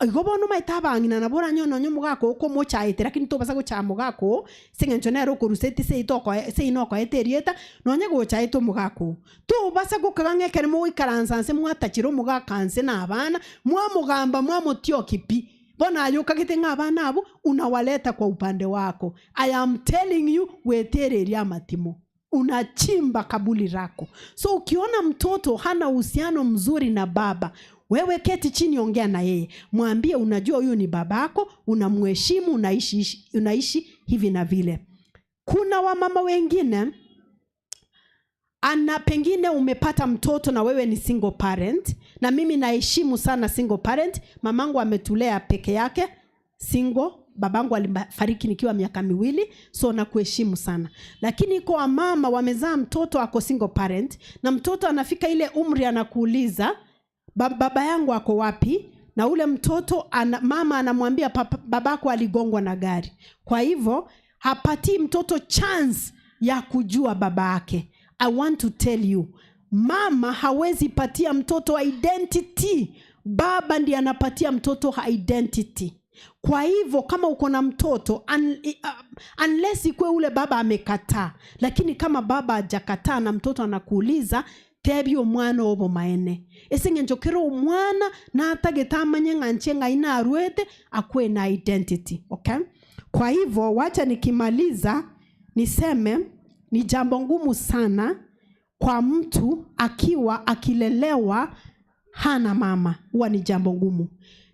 Igo bono omaete abang'ina nabo oranyore nonye omogaka oo okomochaete, lakini tobasa gochaya mogaka oo ase eng'encho nere okoruseti seito okoe seino okoete erieta, nonye gochaete omogaka oo. Tobasa gokaga ng'a ekero mogoikaransa nse mwatachire omogaka nse na abana, mwamogamba mwamotioki pi. Bono aye okagete ng'a abana abwo unawaleta kwa upande wako. I am telling you, wetereria amatimo, unachimba kaburi lako. So ukiona mtoto hana uhusiano mzuri na baba, wewe keti chini, ongea na yeye, mwambie unajua huyu ni babako, unamheshimu, unaishi hivi na vile. Kuna wamama wengine ana pengine umepata mtoto na wewe ni single parent, na mimi naheshimu sana single parent. Mamangu ametulea peke yake single, babangu alifariki nikiwa miaka 2, so nakuheshimu sana. Lakini kwa mama wamezaa mtoto ako single parent, na mtoto anafika ile umri anakuuliza baba yangu ako wapi? Na ule mtoto mama anamwambia babako aligongwa na gari. Kwa hivyo hapatii mtoto chance ya kujua baba yake. I want to tell you, mama hawezi patia mtoto identity. Baba ndiye anapatia mtoto identity. Kwa hivyo kama uko na mtoto unless ikuwe ule baba amekataa, lakini kama baba hajakataa na mtoto anakuuliza tebia omwana obomaene ase eng'encho kera omwana natagete amanye ng'a nche ng'ai narwete akuwe na identity. Okay? Kwa hivyo wacha nikimaliza niseme ni jambo ngumu sana kwa mtu akiwa akilelewa hana mama, huwa ni jambo ngumu.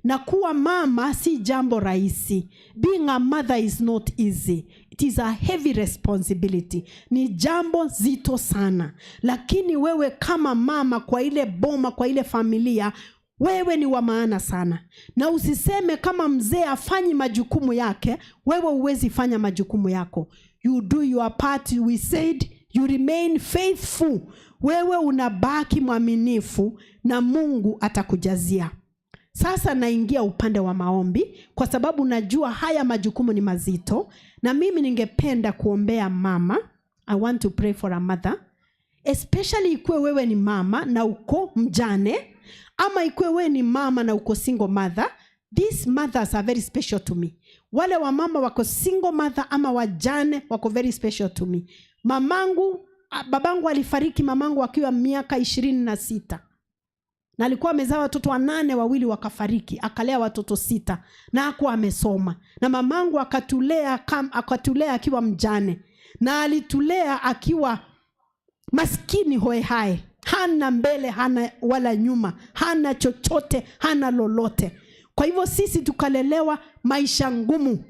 Na kuwa mama si jambo rahisi. Being a mother is not easy. It is a heavy responsibility. Ni jambo zito sana. Lakini wewe kama mama kwa ile boma, kwa ile familia, wewe ni wa maana sana. Na usiseme kama mzee afanyi majukumu yake, wewe huwezi fanya majukumu yako. You do your part, we said, you remain faithful. Wewe unabaki mwaminifu na Mungu atakujazia. Sasa naingia upande wa maombi kwa sababu najua haya majukumu ni mazito, na mimi ningependa kuombea mama. I want to pray for a mother, especially ikuwe wewe ni mama na uko mjane, ama ikuwe wewe ni mama na uko single mother. These mothers are very special to me. Wale wa mama wako single mother ama wajane wako very special to me. Babangu alifariki mamangu akiwa miaka 26. Na alikuwa amezaa watoto 8, 2 wakafariki, akalea watoto 6 na hakuwa amesoma. Na mamangu akatulea akiwa mjane. Na alitulea akiwa maskini hoehae. Hana mbele, hana wala nyuma, hana chochote, hana lolote. Kwa hivyo sisi tukalelewa maisha ngumu.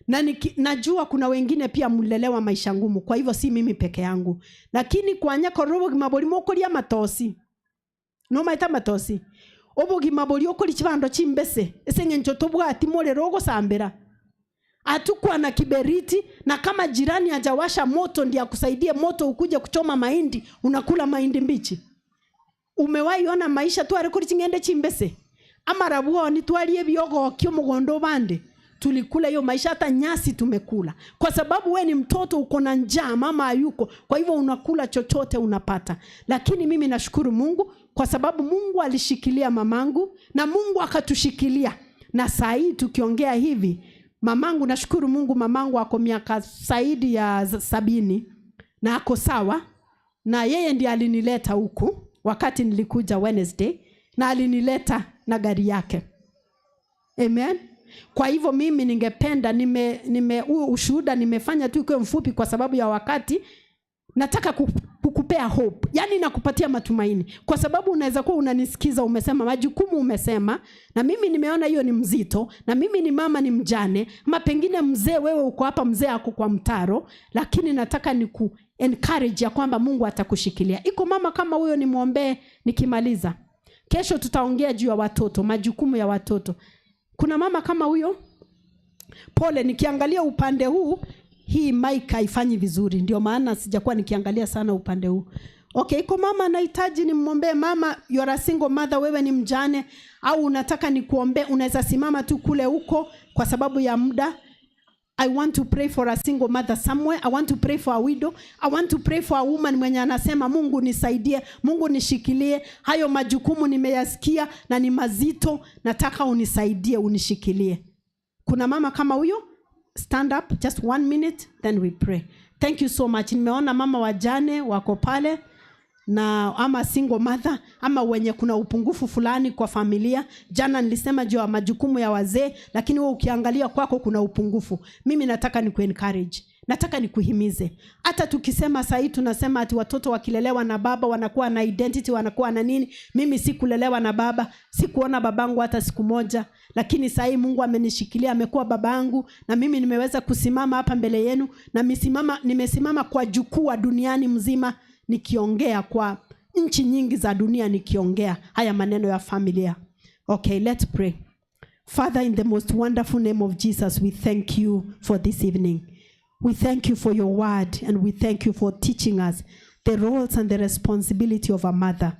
Na najua kuna wengine pia mlelewa maisha ngumu. Kwa hivyo si mimi peke yangu. Lakini kwa nyako obogima bori mokoria matosi. No maita matosi. Obogima bori okori chibando chimbese. Ese ng'encho tobwati morero ogosambera. Hatukuwa na kiberiti, na kama jirani hajawasha moto ndiye akusaidie moto ukuje kuchoma mahindi, unakula mahindi mbichi. Umewahi ona maisha tware kuri ching'ende chimbese? Amarabwoni twarie biogoki omugondo bande. Tulikula hiyo maisha, hata nyasi tumekula. Kwa sababu we ni mtoto uko na njaa, mama hayuko. Kwa hivyo unakula chochote unapata. Lakini mimi nashukuru Mungu kwa sababu Mungu alishikilia mamangu na Mungu akatushikilia. Na saa hii tukiongea hivi, mamangu nashukuru Mungu, mamangu ako miaka zaidi ya 70 na ako sawa. Na yeye ndiye alinileta huku wakati nilikuja Wednesday, na alinileta na gari yake. Amen. Kwa hivyo mimi ningependa huo ushuhuda nimefanya tu ikiwa mfupi kwa sababu ya wakati. Nataka kukupea hope. Yaani nakupatia matumaini. Kwa sababu unaweza kuwa unanisikiza umesema majukumu umesema, na mimi nimeona hiyo ni mzito, na mimi ni mama ni mjane, ama pengine mzee wewe uko hapa, mzee ako kwa mtaro, lakini nataka niku encourage ya kwamba Mungu atakushikilia. Iko mama kama huyo nimuombee nikimaliza. Kesho tutaongea juu ya watoto, majukumu ya watoto. Kuna mama kama huyo? Pole, nikiangalia upande huu, hii mic haifanyi vizuri. Ndio maana sijakuwa nikiangalia sana upande huu. Okay, iko mama anahitaji nimwombee. Mama, you are a single mother, wewe ni mjane au unataka nikuombee, unaweza simama tu kule huko kwa sababu ya muda. I want to pray for a single mother somewhere. I want to pray for a widow. I want to pray for a woman mwenye anasema Mungu nisaidie, Mungu nishikilie. Hayo majukumu nimeyasikia na ni mazito, nataka unisaidie, unishikilie. Kuna mama kama huyo? Stand up just 1 minute then we pray. Thank you so much. Nimeona mama wajane wako pale na ama single mother ama wenye kuna upungufu fulani kwa familia. Jana nilisema juu ya majukumu ya wazee, lakini wewe ukiangalia kwako kuna upungufu. Mimi nataka ni ku encourage. Nataka nikuhimize, hata tukisema sahii tunasema ati watoto wakilelewa na baba wanakuwa na identity, wanakuwa na nini. Mimi sikulelewa na baba, sikuona babangu hata siku moja, lakini sahii Mungu amenishikilia, amekuwa babangu, na mimi nimeweza kusimama hapa mbele yenu na nimesimama kwa jukwaa duniani mzima nikiongea kwa nchi nyingi za dunia nikiongea haya maneno ya familia. Okay, let's pray. Father, in the most wonderful name of Jesus, we thank you for this evening. We thank you for your word, and we thank you for teaching us the roles and the responsibility of a mother.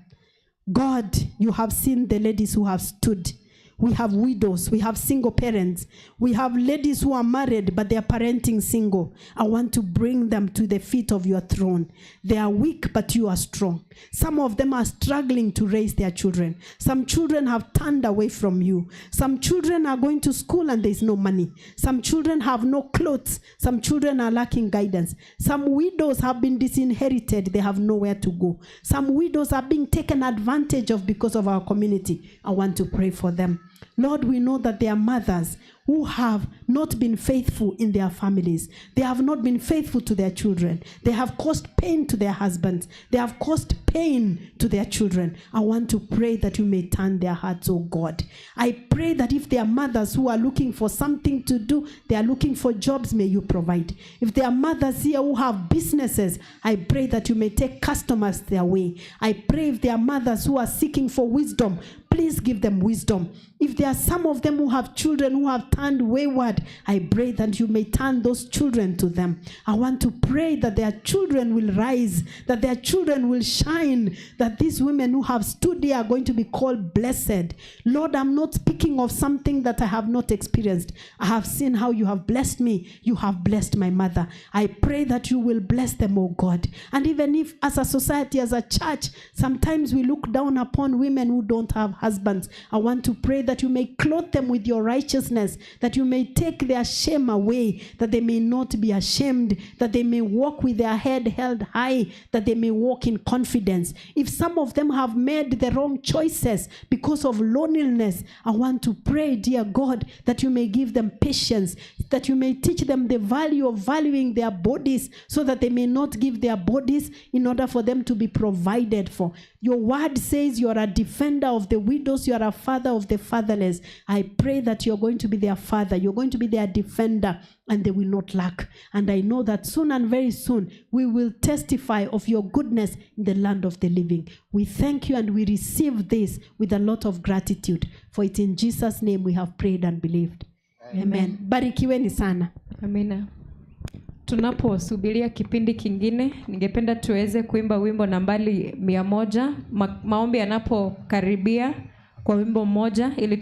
God, you have seen the ladies who have stood. We have widows, we have single parents, we have ladies who are married but they are parenting single. I want to bring them to the feet of your throne. They are weak, but you are strong. Some of them are struggling to raise their children. Some children have turned away from you. Some children are going to school and there's no money. Some children have no clothes. Some children are lacking guidance. Some widows have been disinherited. They have nowhere to go. Some widows are being taken advantage of because of our community. I want to pray for them. Lord, we know that there are mothers who have not been faithful in their families. They have not been faithful to their children. They have caused pain to their husbands. They have caused pain to their children. I want to pray that you may turn their hearts, oh God. I pray that if there are mothers who are looking for something to do, they are looking for jobs, may you provide. If there are mothers here who have businesses, I pray that you may take customers their way. I pray if there are mothers who are seeking for wisdom, please give them wisdom. If there are some of them who have children who have turned wayward, I pray that you may turn those children to them. I want to pray that their children will rise, that their children will shine, that these women who have stood here are going to be called blessed. Lord, I'm not speaking of something that I have not experienced. I have seen how you have blessed me. You have blessed my mother. I pray that you will bless them, oh God. And even if as a society, as a church, sometimes we look down upon women who don't have husbands, I want to pray that you may clothe them with your righteousness, that you may take their shame away, that they may not be ashamed, that they may walk with their head held high, that they may walk in confidence. If some of them have made the wrong choices because of loneliness, I want to pray, dear God, that you may give them patience, that you may teach them the value of valuing their bodies so that they may not give their bodies in order for them to be provided for. Your word says you are a defender of the widows, you are a father of the fatherless. I pray that you're going to be their father, you're going to be their defender, and they will not lack. And I know that soon and very soon we will testify of your goodness in the land of the living. We thank you and we receive this with a lot of gratitude. For it in Jesus' name we have prayed and believed. Amen. Barikiweni sana. Amina. Tunaposubiria kipindi kingine, ningependa tuweze kuimba wimbo nambari 100, maombi yanapokaribia kwa wimbo mmoja ili tuweze